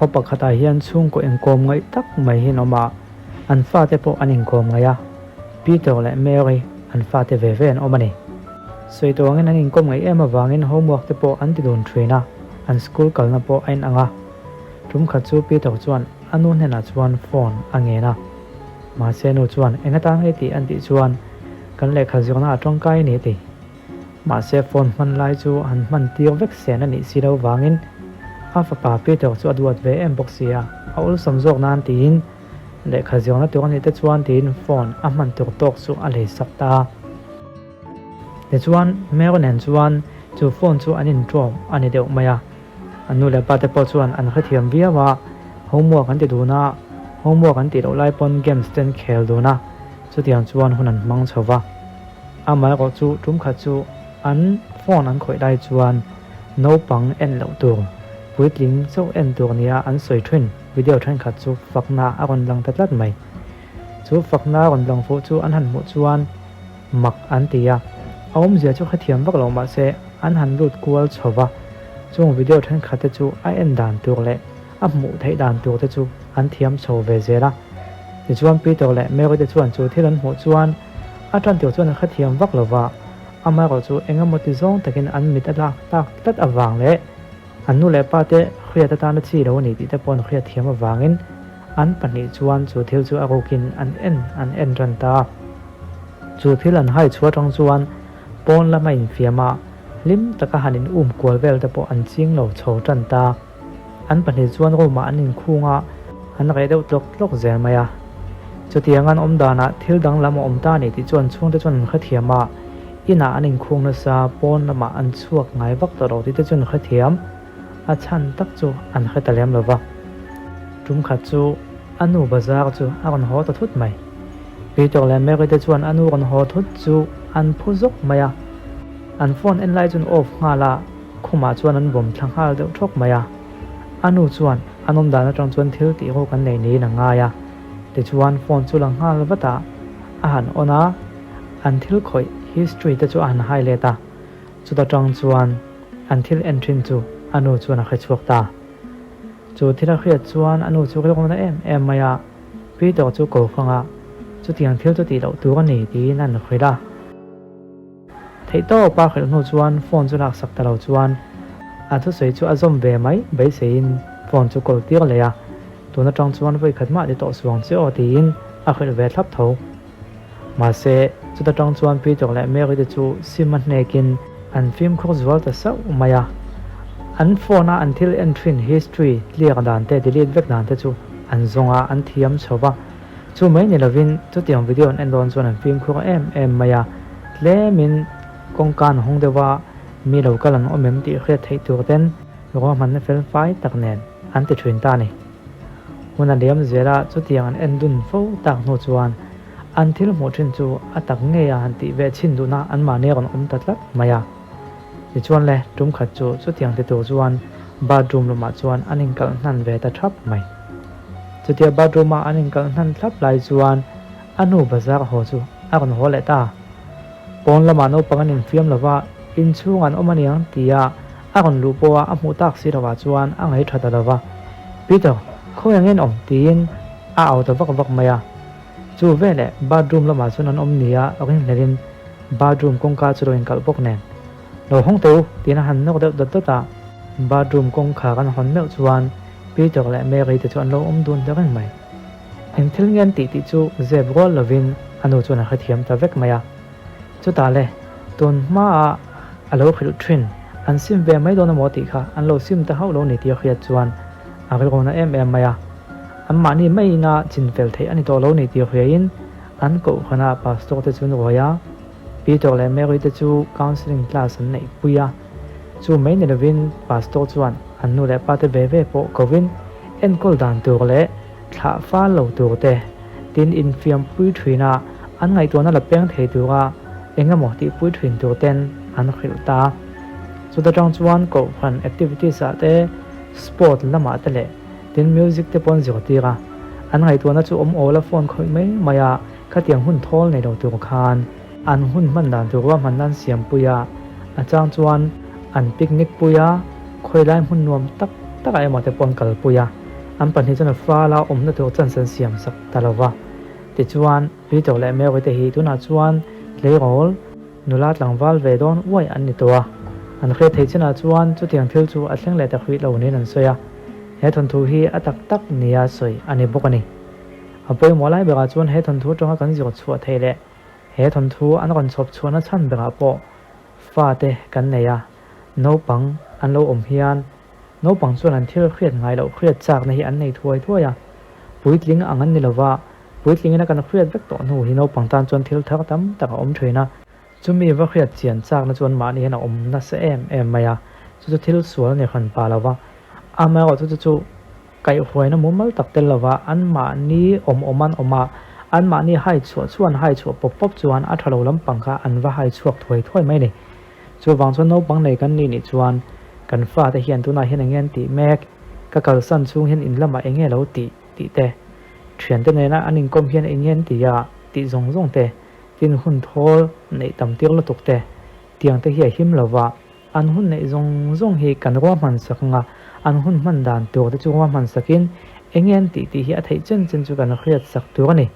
Khaw pakhatah hian chhungkaw inkawm ngaih tak mai hi an awm a, an fate pawh an inkawm ngaih a, Peter leh Mary an fate ve ve an awm a ni. Sawi tawh angin an inkawm ngaih em avangin homework te pawh an ti dun thin a, an school kalna pawh a inang a. Tum khat chu Peter chuan a nu hnenah chuan phone a ngen a, mahse nu chuan eng atan nge tih an tih chuan kan lehkha zirna a tawngkai a ni a ti. Mahse phone hman lai chu han hman tir vek sen a nih si lo vangin a fapa Peter chu a duat ve em bawk si a, a awlsam zawk nan tiin lehkha zirna tur a nih te chuan tiin phone a hman tur tawk chu a lei sak ta a. Tichuan Mary nen chuan chu phone chu an inṭawm a ni deuh mai a, an nu leh pa te pawh chuan an hrethiam viau a, homework an ti dun a, homework an tih loh lai pawn games te an khel dun a, chutiang chuan hun an hmang chho va. Amaherawh chu tum khat chu an phone an khawih lai chuan naupang en loh tur, puitling chauh en tur nia an sawi thin video thenkhat chu fakna a rawn lang ta tlat mai. Chu fakna a rawn lang fuh chu an han hmuh chuan mak an ti a, a awmzia chu hrethiam vak lo mahse an han lut kual chho va, chung video thenkhat te chu a en dan tur leh a hmuh theih dan tur te chu an thiam chho ve zel a. Tichuan Peter leh Mary te chuan chu thil an hmuh chuan a tan tur chuan an hrethiam vak lo va, amaherawh chu eng emaw ti zawng takin an mit a lak tak tlat avang leh an nu leh pa te hriat atana chi lo a ni tih te pawh an hriatthiam avangin an pahnih chuan chu thil chu a rukin an en an en ran ta a. Chu thil an hai chhuah atang chuan pawn lama infiam a, hlim taka han in um kual vel te pawh an ching lo chho tan ta. An pahnih chuan room ah an inkhung a, an reh deuh tlawk tlawk zel mai a. Chutiang an awm danah thil danglam a awm ta a ni tih chu an chhungte chuan an hrethiam a, inah an inkhung nasa, pawn lamah an chhuak ngai vak tawh lo tih te chu an hrethiam, a chhan tak chu an hre ta lem lo va. Tum khat chu a nu bazar chu a rawn haw ta thut mai. Peter leh Mary te chuan a nu rawn haw thut chu an phu zawk mai a, an phone en lai chu an off nghal a, Khumah chuan an vawm thla nghal deuh thawk mai a, a nu chuan an awm dan atang chuan thil tih rawk an nei niin a ngai a, tichuan phone chu la nghal vat a, a han on a, an thil khawih history te chu a han hai let a, chuta tang chuan an thil en thin chu a nu chuan a hre chhuak ta. Chu thil a hriat chuan a nu chu rilru na em em mai a, Peter chu ko fang a, chutiang thil chu tih loh tur a ni tiin a hrilh a. Theihtawpa hrilh hnu chuan phone chu laksak ta lo chuan a thusawi chu a zawm ve mai beiseiin phone chu kawl tir leh a, tun atang chuan vawi khat mah ti tawh suang che aw tiin a hrilh ve thlap tho. Mahse, chuta tang chuan Peter leh Mary te chu sim a hnekin an fimkhur zual ta sauh mai a, an phone a an thil en thin history clear dan te delete vek dan te chu an zawng a, an thiam chho va. Chu mai ni lovin chutiang video an en dawn chuan an fimkhur em em mai a, tlemin kawngka an hawng deuh a, mi lo kal an awm em tih hriat theih tur ten ruahmanna fel fai tak nen an ti thin ta a ni. Hun a liam zel a, chutiang an en dun fo tak hnu chuan an thil hmuh thin chu a tak ngei a han tih ve chhin duhna anmahni a rawn awm ta tlat mai a. Tichuan le, tum khat chu chutiang ti tur chuan bathroom lamah chuan an inkalh hnan ve ta thap mai. Chutia bathroom-a an inkalh hnan thlap lai chuan a nu bazar haw chu a rawn haw leh ta. Pawn lamah naupang an infiam lo va, inchhung an awm a niang tia a rawn luh pawha a hmuh tak si lovah chuan a ngaih tha ta lo va, Peter, khawi ang in awm? tiin a au ta vak vak mai a. Chu veleh bathroom lamah chuan an awm nia ringhlelin bathroom kawngka chu lo inkalh bawk nen, Lo hawng teh u, tiin a han nawk deuh dawt dawt a. Bathroom kawngkhar an hawn meuh chuan Peter leh Mary te chu an lo awm dun ta reng mai. Eng thil nge an tih tih chu zep rual lovin a nu chuan a hrethiam ta vek mai a. Chutah le, tun hmaah a lo hrilh thin, an sim ve mai dawn amaw tih kha an lo sim ta hauh lo ni tih a hriat chuan a rilru na em em mai a. Anmahni maiin a chinfel theih a ni tawh lo ni tih hriain an kohhranah pastor te chu an ruai a. Peter leh Mary te chu counselling class an neih pui a, chu mai ni lovin pastor chuan an nu leh pa te ve ve pawh kovin enkawl dan tur leh thlah fal lo tur te tin infiam pui thin a, an ngaihtuahna la peng thei tura eng emaw tih pui thin tur ten an hrilh ta. Chuta tang chuan kohhran activities ah te, sport lamah te leh tin music te pawh an zirtir a, an ngaihtuahna chu awm awl a phone khawih mai mai a, Khatiang hun thawl nei lo tur khan an hun hman dan tur ruahman nan siam pui a, a chang chuan an picnic pui a, khawilai hmun nuam tak takah emaw te pawh an kal pui a. An pahnih chuan a fala awmna tur chance an siam sak ta lo va. Tichuan, Peter leh Mary te hi tunah chuan tleirawl nula tlangval ve dawn uai an ni tawh a. An hriat theih chinah chuan chutiang thil chu a thleng leh ta hrih lo niin an sawi a. He thawnthu hi a tak tak nia sawi a ni bawk a ni. A pawimawh lai berah chuan he thawnthu atanga kan zir chhuah theih leh he thawnthu an rawn chhawp chhuahna chhan berah pawh fate kan nei a, naupang an lo awm hian naupang chuan an thil hriat ngai loh hriat chakna hi an nei thuai thuai a. Puitling ang an ni lova, puitlingin a kan hriat vek tawh hnu hi naupang tan chuan thil thar tam tak a awm thin a. Chumi va hriat chian chakna chu anmahni hian a awm nasa em em mai a, chu chu thil sual a ni hran pa lova. Amaherawhchu chu chu kaihhruaina mumal tak tel lova anmahni awm awm an awm a, anmahni hai chhuah chu an hai chhuah pawp pawp chuan a tha lo lampang kha an va hai chhuak thuai thuai mai a ni. Chuvang chuan naupang nei kan nih nih chuan kan fate hian tunah hian enge an tih mek, ka kalsan chhung hian in lamah enge lo tih tih te, thiante nena an inkawm hian enge an tih a tih zawng zawng te, Tin hun thawl neih tam tir lutuk te, tiang te hi a him lo va, an hun neih zawng zawng hi kan ruahman sak anga an hun hman dan tur te chu ruahman sakin enge an tih tih hi a theih chen chen chu kan hriat sak tur a ni.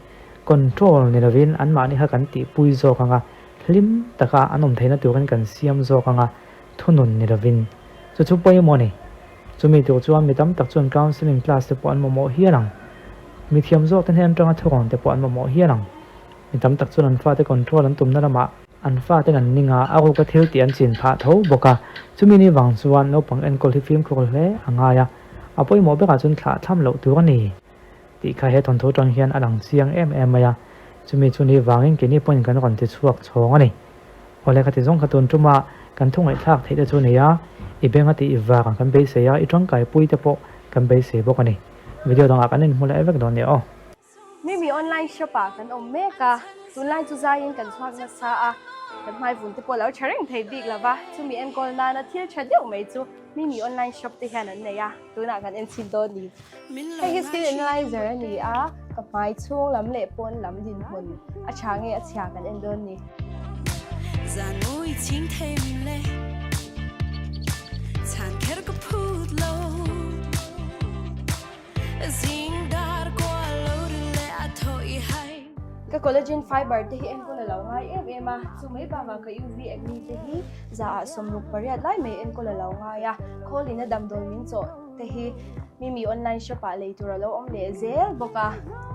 Control ni lovin anmahni kha kan tihpui zawk anga hlim taka an awm theihna turin kan siam zawk anga thunun ni lovin chu chu pawimawh a ni. Chumi tur chuan mi tam tak chuan counselling class te pawh an mamawh hial ang. Mi thiam zawk te hnen atanga thurawn te pawh an mamawh hial ang. Mi tam tak chuan an fate control an tumna lamah an faten an ning a, a ruka thil tih an chin phah tho bawk a. Chumi ni vang chuan naupang enkawl hi fimkhur hle a ngai a, a pawimawh berah chuan thlah tham loh tur a ni tih kha he thawnthu atang hian a lang chiang em em mai a. Chumi chu ni vangin keini pawhin kan rawn ti chhuak chhawng a ni. Awle ka ti zawng kha tun tuma kan thu ngaihthlak theih te chu a ni a, i benga tih i vang kan beisei a, i tangkaipui te pawh kan beisei bawk a ni. Video dangah kan inhmu leh vek dawn nia aw. Mimi online shop ah kan awm mek a, tunlai chu zaiin kan chhuak nasa a, kan hmai vun te pawh a lo tha reng thei bik lo va, chumi enkawl nana thil tha deuh mai chu Mimi online shop te hian an nei a, tunah kan en chhin dawn ni. Hei hi skin analyzer a ni a, ka hmai chhung lam leh pawn lam dinhmun a tha nge a chhia kan en dawn ni. Ka collagen fiber te hi enkawl a lo ngai em em a, chu mai bakah ka UV acne te hi za ah 68 lai mai enkawl a lo ngai a, khawlin a damdawi min chawh te hi Mimi online shop ah lei tur a lo awm leh zel bawk a,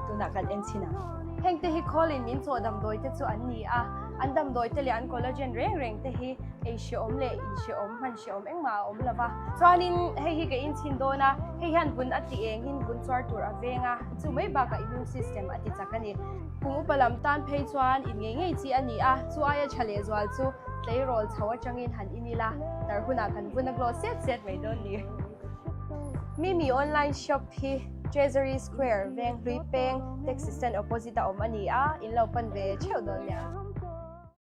tunah kan en chhin ang. Heng te hi khawlin min chawh damdawi te chu an ni a, an damdawi te leh an collagen reng reng te hi ei hrehawm leh in hrehawm hman hrehawm engmah a awm lo va. Chuanin hei hi ka inchhin dawn a, hei hian vun a ti engin vun chuar tur a veng a, chu mai bakah immune system a ti chak a ni. Kum upa lam tan phei chuan in ngei ngei chi a ni a, chu aia tha leh zual chu tleirawl chho atangin han in ila, tar hunah kan vun a glow set set mai dawn ni. Mimi online shop hi Treasury Square, Venghlui Peng, Taxi Stand opposite a awm a ni a, in lo pan ve theuh dawn nia.